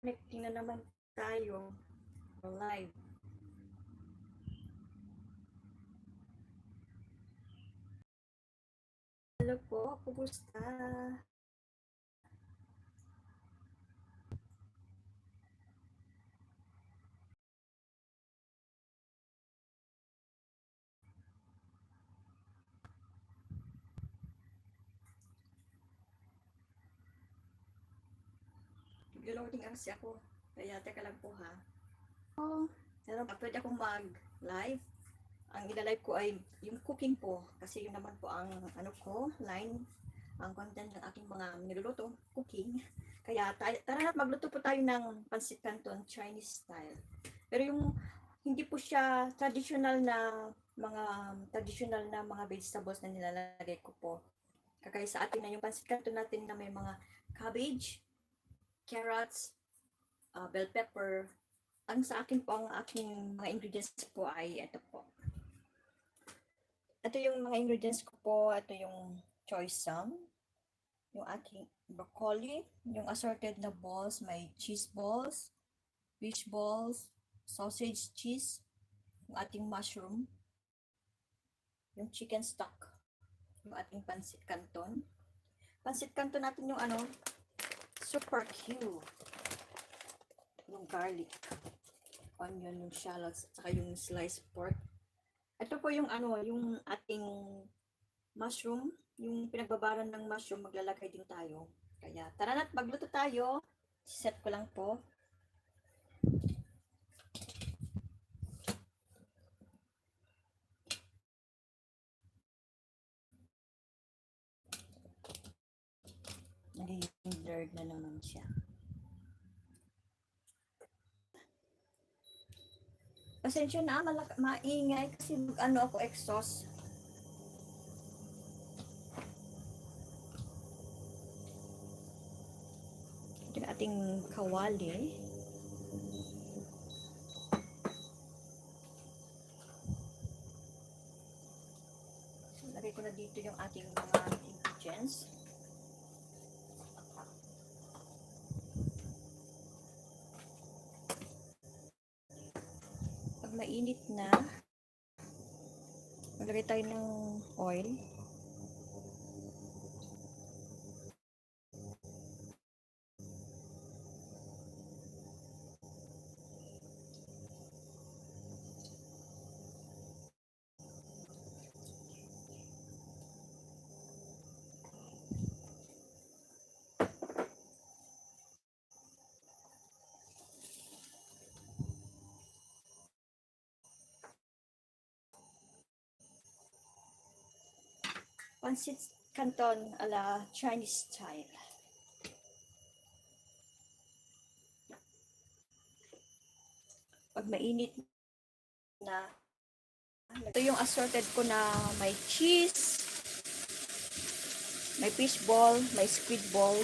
Connecting na naman tayo live. Hello po, kumusta? Nag-loading ang siya ko. Kaya teka lang po ha. Oh, pero pwede akong mag-live. Ang ila-live ko ay yung cooking po. Kasi yun naman po ang ano ko, line, ang content ng aking mga niluluto, cooking. Kaya tara na magluto po tayo ng Pancit Canton Chinese style. Pero yung hindi po siya traditional na mga vegetables na nilalagay ko po. Kagaya sa atin na yung Pancit Canton natin na may mga cabbage, carrots, bell pepper. Ang sa akin po, ang aking mga ingredients po ay ito po. Ito yung mga ingredients ko po. Ito yung choy sum, yung aking broccoli, yung assorted na balls, may cheese balls, fish balls, sausage cheese, yung ating mushroom, yung chicken stock, yung ating pancit canton. Pancit canton natin yung ano, super cute. Yung garlic, onion, yung shallots, at saka yung sliced pork. Ito po yung ano, yung ating mushroom, yung pinagbabaran ng mushroom, maglalagay din tayo. Kaya tara na't magluto tayo. Set ko lang po. Nagiging blurred na naman siya. Pasensya na, maingay kasi ano ako exhaust. Ito yung ating kawali. So, lagay ko na dito yung ating mga ingredients. Pag mainit na, maglagay tayo ng oil. Pancit Canton a la Chinese style. Pag mainit na, ito yung assorted ko na may cheese, may fish ball, may squid ball.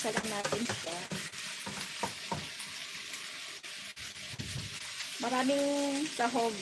Isa lang natin siya. Maraming sahog.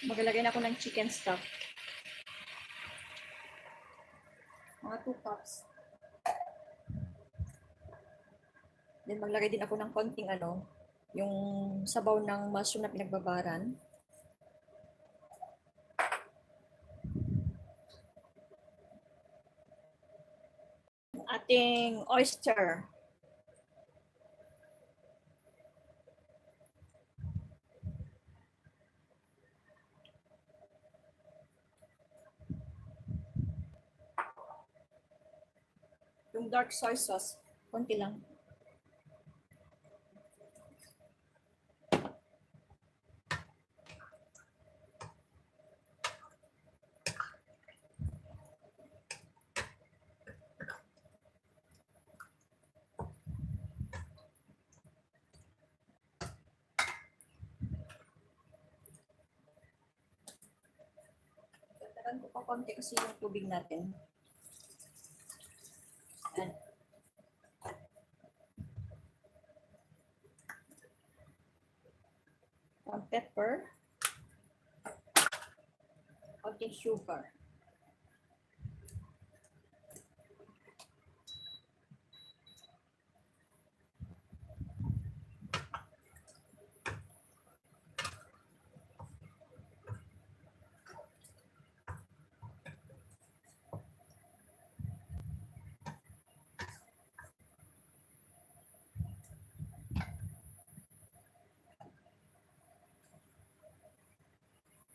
Maglalagay na ako ng chicken stock. Mga 2 cups. Then maglagay din ako ng konting ano, yung sabaw ng mushroom na pinagbabaran. Ating oyster. yung dark soy sauce. Konti lang. Tatagan ko pa konti kasi yung tubig natin. And pepper, konting sugar.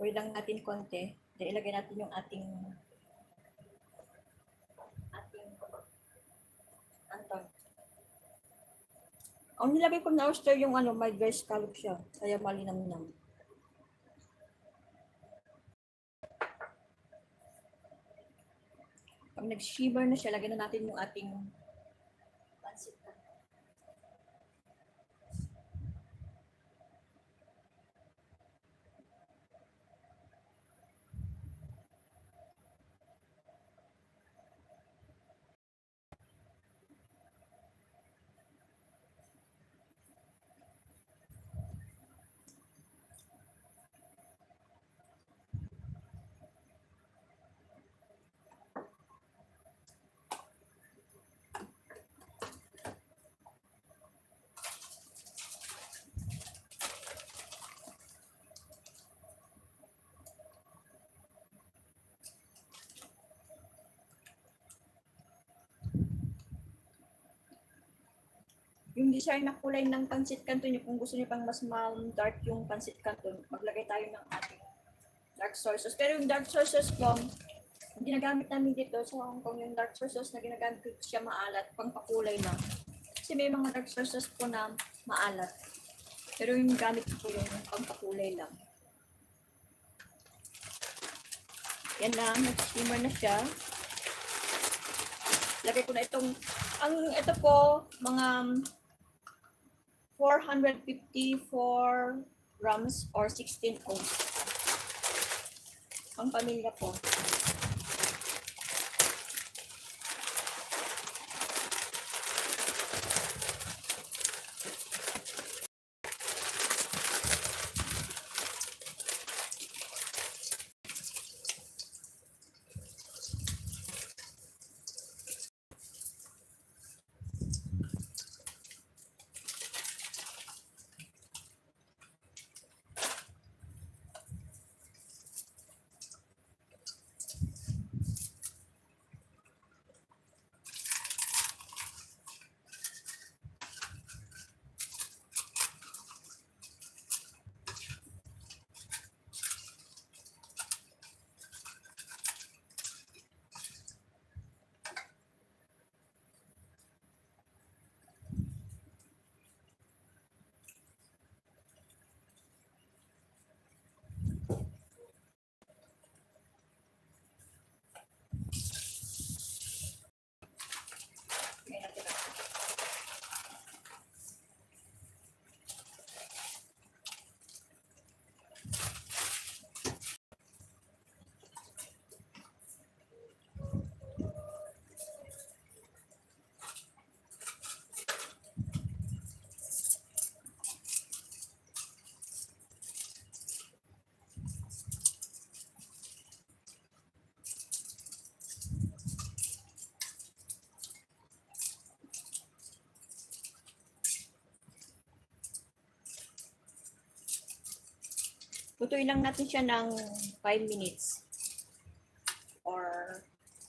Pwede lang natin konti. Then ilagay natin yung ating Canton. Ang nilagay ko na oyster yung may dry scallop siya. Kaya malinam-nam. Pag nag-shimmer na siya, lagyan na natin yung ating pancit. Yung design na kulay ng Pancit Canton, kung gusto niyo pang mas dark yung Pancit Canton, maglagay tayo ng ating dark soy sauce. Pero yung dark soy sauce ko, ginagamit namin dito sa Hong Kong, yung dark soy sauce na ginagamit ko siya maalat, pang pakulay lang. Kasi may mga dark soy sauce po na maalat. Pero yung gamit ko yung pang pakulay lang. Yan lang, nag-steamer na siya. Lagay ko na ito po, mga 454 grams or 16 ounce. Ang pamilya po. Lutuin lang natin siya ng 5 minutes. Or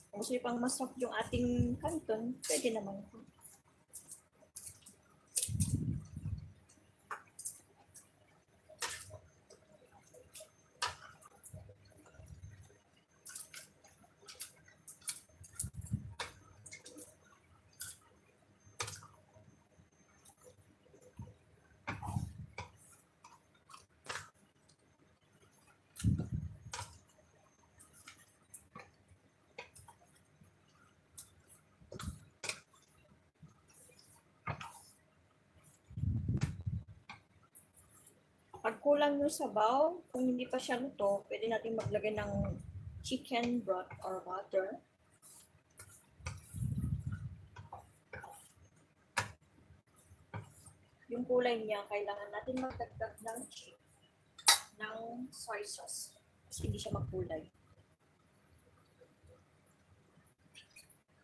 kung gusto pang masarap yung ating Canton, pwede naman. kulang yung sabaw, kung hindi pa siya luto, pwede natin maglagay ng chicken broth or water. Yung kulay niya, kailangan natin magdagdag ng soy sauce. Kasi hindi siya magkulay.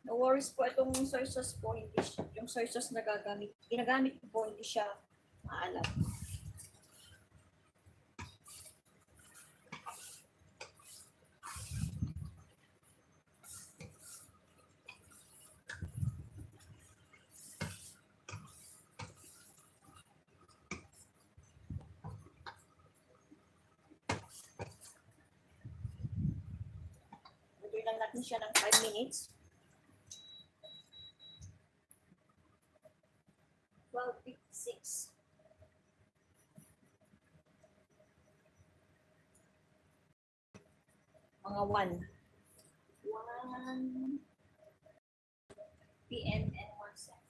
No worries po, itong soy sauce po, hindi siya, yung soy sauce na ginagamit ko po, hindi siya maalat. Lagyan lang natin siya ng 5 minutes. 12:56. Mga 1 p.m. and 1 second.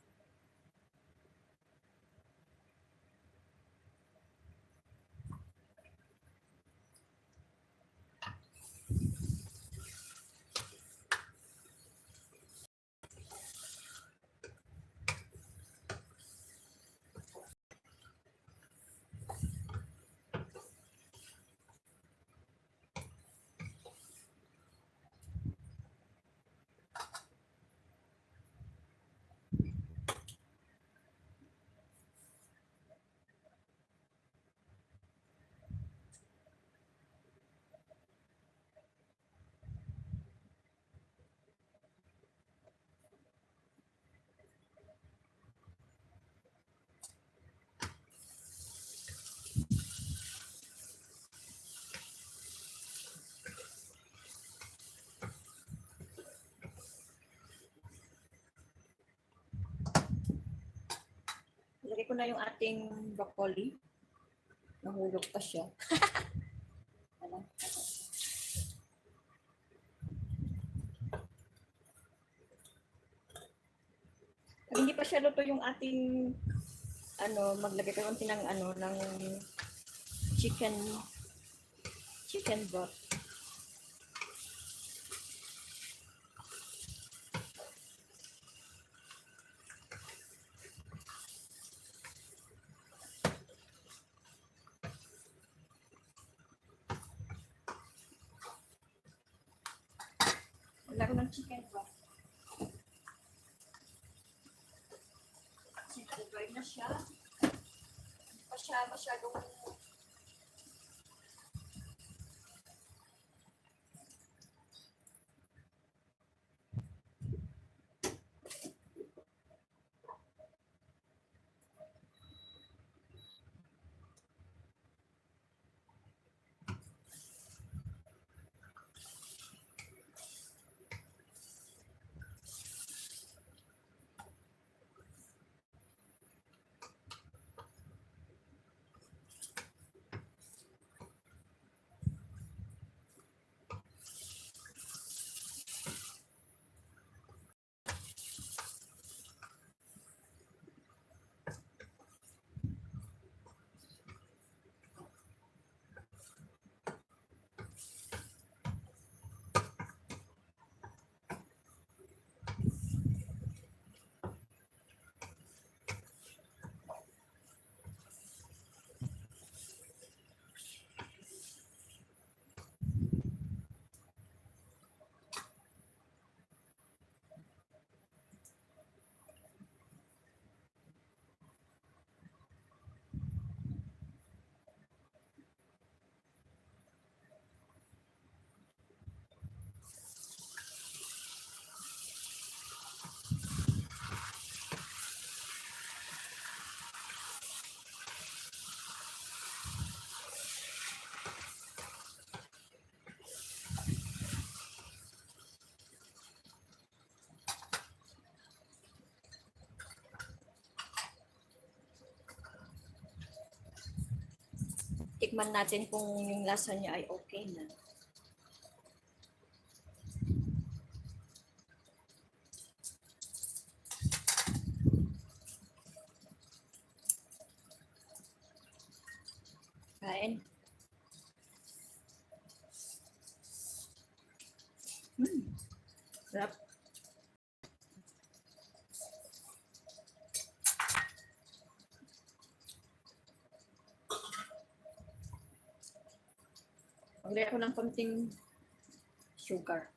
Lagay ko na yung ating broccoli. Nahulog pa siya. Pag hindi pa siya luto yung ating maglagay ka konti ng ng chicken broth. Lagay ko ng chicken broth. Dry na siya. Hindi pa siya masyadong tikman natin kung yung lasa niya ay okay na. Kain Sarap. Maglagay ako ng konting sugar.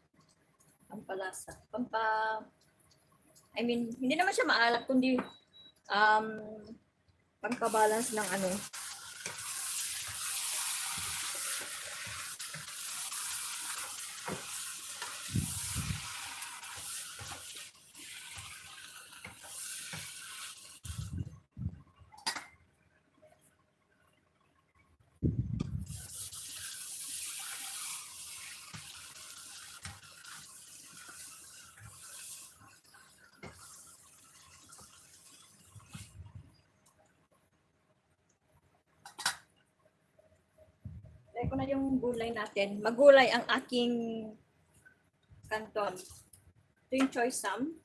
Pampalasa. Hindi naman siya maalat, kundi pangkabalance ng ano. Try ko na yung gulay natin. Magulay ang aking Canton. Ito yung choy sam.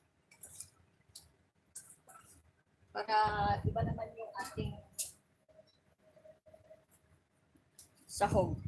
Para iba naman yung ating sahog.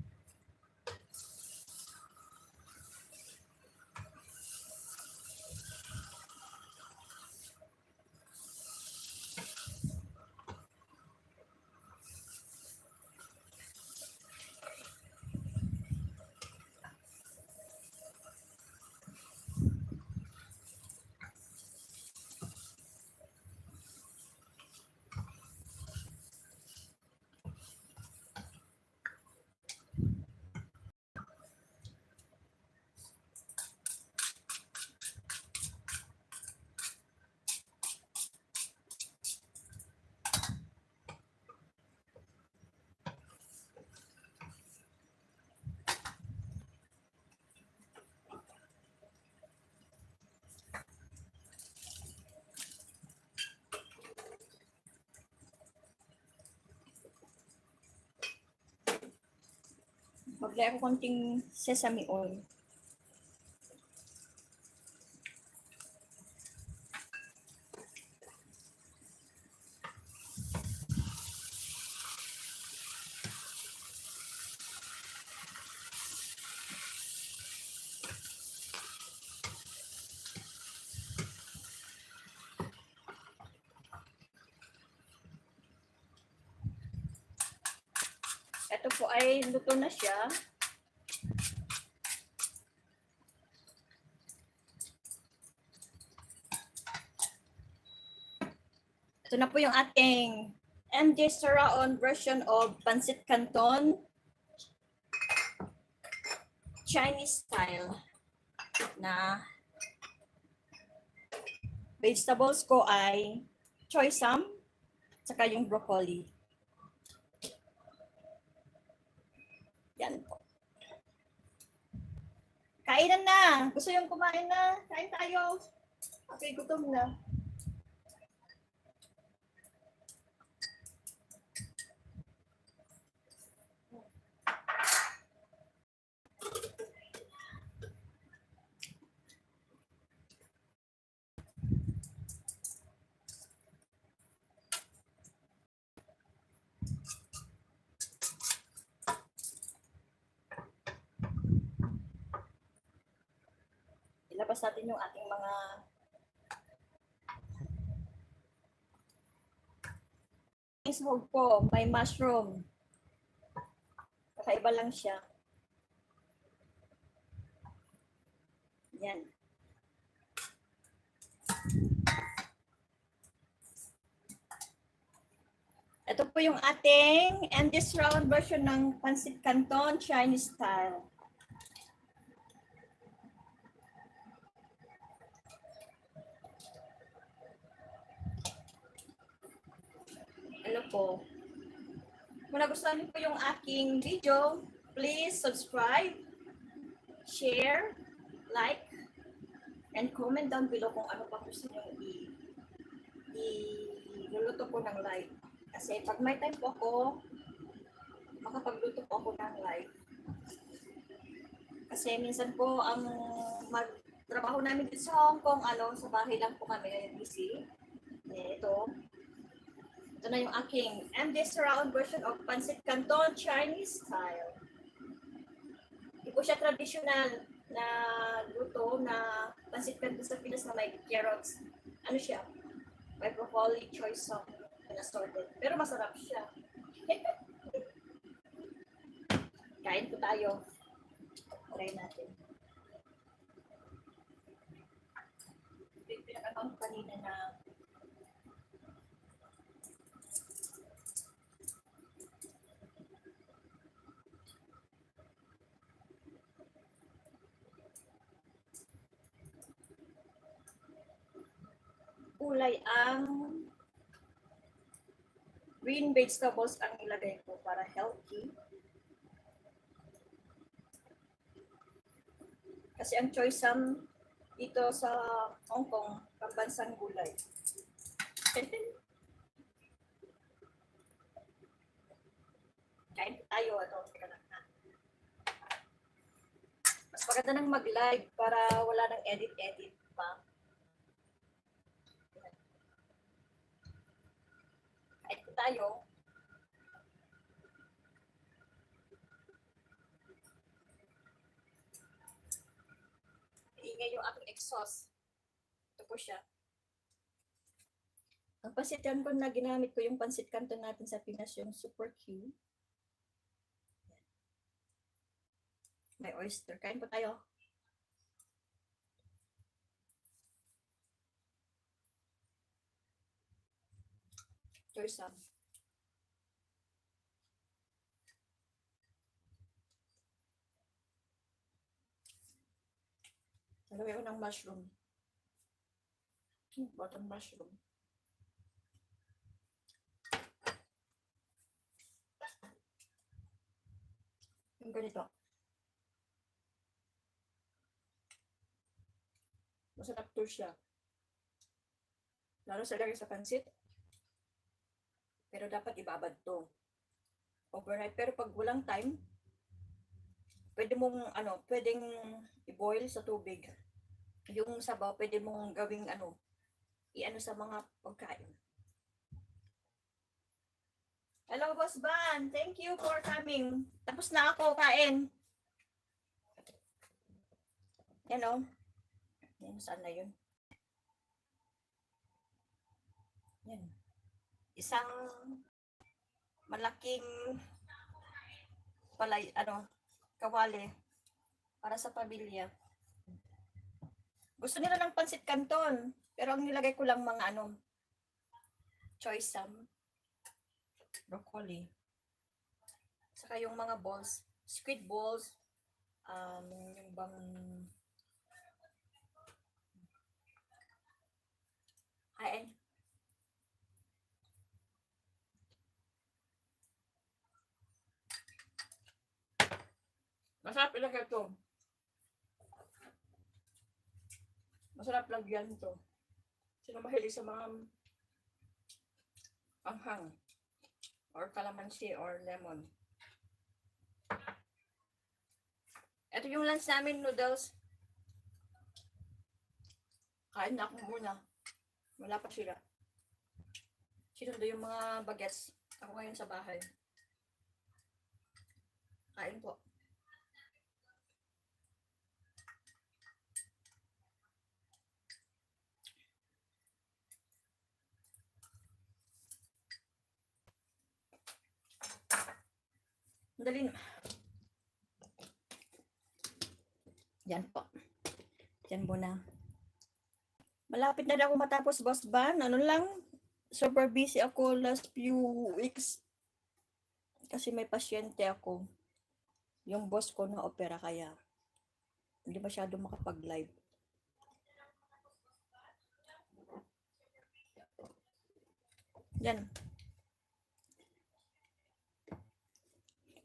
Maglagay ako konting sesame oil. Ito po ay luto na siya. Ito na po yung ating Taraon version of Pancit Canton Chinese style na vegetables ko ay choy sam saka yung broccoli. Yan po. Kainan na. Gusto yung kumain na. Kain tayo. Okay, gutom na. Ilabas natin yung ating mga sahog po. May mushroom. Kakaiba lang siya. Yan. Ito po yung ating and this round version ng Pancit Canton Chinese style. Hello po. Kung nagustuhan niyo po yung aking video, please subscribe, share, like, and comment down below kung ano pa gusto niyo iluluto po ng live. Kasi pag may time po ako, makapagluto po ako ng live. Kasi minsan po ang magtrabaho namin dito sa Hong Kong, sa bahay lang po kami busy. Ito na yung aking this round version of Pancit Canton Chinese style. Hindi po siya traditional na luto na pancit canton sa Pinas na may carrots. Ano siya? May broccoli, choy sauce, and assorted. Pero masarap siya. Kain po tayo. Try natin. Ito yung pinakabang kanina na kulay ang green vegetables ang ilagay ko para healthy. Kasi ang choice dito sa Hong Kong, pambansang gulay. Kain tayo. Mas maganda nang mag-live para wala nang edit-edit pa. Kain tayo. Ingay yung aking exhaust. Ito po siya. Ang pancit canton na ginamit ko, yung pancit canton natin sa Pinas, yung super cute. May oyster. Kain po tayo. Choy some. Lagay ko ng mushroom. Bottom mushroom. Yung ganito. Masarap to siya. Lalo sa lagay sa pancit. Pero dapat ibabad to. Overnight. Pero pag walang time, pwede mong, pwedeng i-boil sa tubig. Yung sabaw, pwede mong gawing, i-ano sa mga pagkain. Hello, Boss Van. Thank you for coming. Tapos na ako, kain. Yan o. Yan, saan na yun? Yan. Isang malaking palay, kawali para sa pamilya. Gusto nila ng pancit canton, pero ang nilagay ko lang mga choy some, broccoli, saka yung mga balls, squid balls, yung bang kain. Masarap ilagay ito. Masarap lagyan ito. Sino mahilig sa mga anghang or calamansi or lemon. Ito yung lunch namin, noodles. Kain na ako muna. Wala pa sila. Sinundo yung mga bagets. Ako ngayon sa bahay. Kain po. Dali na. Yan po. Yan muna. Malapit na ako matapos, Boss Van. Ano lang, super busy ako last few weeks. Kasi may pasyente ako. Yung boss ko na opera kaya hindi masyado makapag-live. Yan.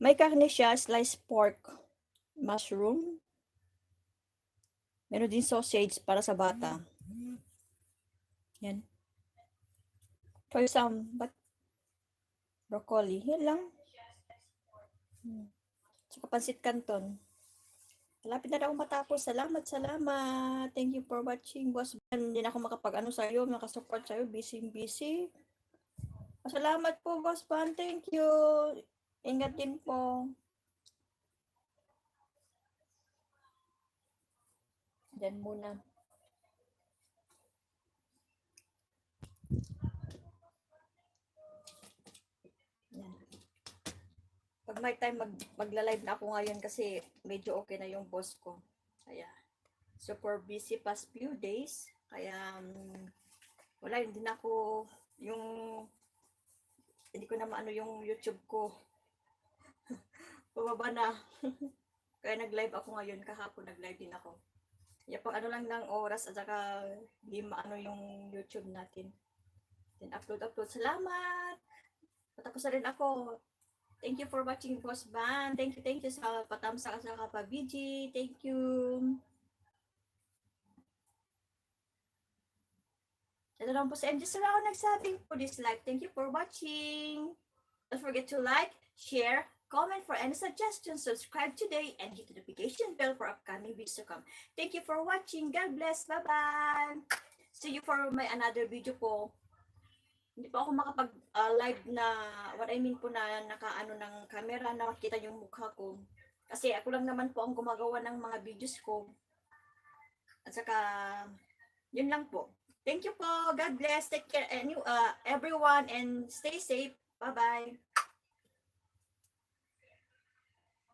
May karne siya, sliced pork, mushroom. Meron din sausage para sa bata. Yan. Choy some, but broccoli. Yan lang. Saka pancit canton. Malapit na ako matapos. Salamat. Thank you for watching, Boss Ben. Hindi na ako makapag-ano sa'yo, makasupport sa'yo. Busy. Salamat po, Boss Ben. Thank you. Ingat din po. Diyan muna. pag may time magla-live na ako ngayon kasi medyo okay na yung boss ko. Kaya super busy past few days. Kaya wala, hindi na ako hindi ko na maano yung YouTube ko. Bumaba na. Kaya nag-live ako ngayon, kahapon nag-live din ako. Kaya pang ano lang ng oras at saka hindi maano yung YouTube natin. Then upload. Salamat! Patapos na rin ako. Thank you for watching, Boss Ban. Thank you sa patamsa sa kapabiji. Thank you. Ito lang po sa MJ Taraon nagsabi for this live. Thank you for watching. Don't forget to like, share, comment for any suggestions, subscribe today, and hit the notification bell for upcoming videos to come. Thank you for watching. God bless. Bye-bye. See you for my another video po. Hindi po ako makapag-live na, what I mean po na nakaano ng camera na makita yung mukha ko. Kasi ako lang naman po ang gumagawa ng mga videos ko. At saka, yun lang po. Thank you po. God bless. Take care everyone and stay safe. Bye-bye.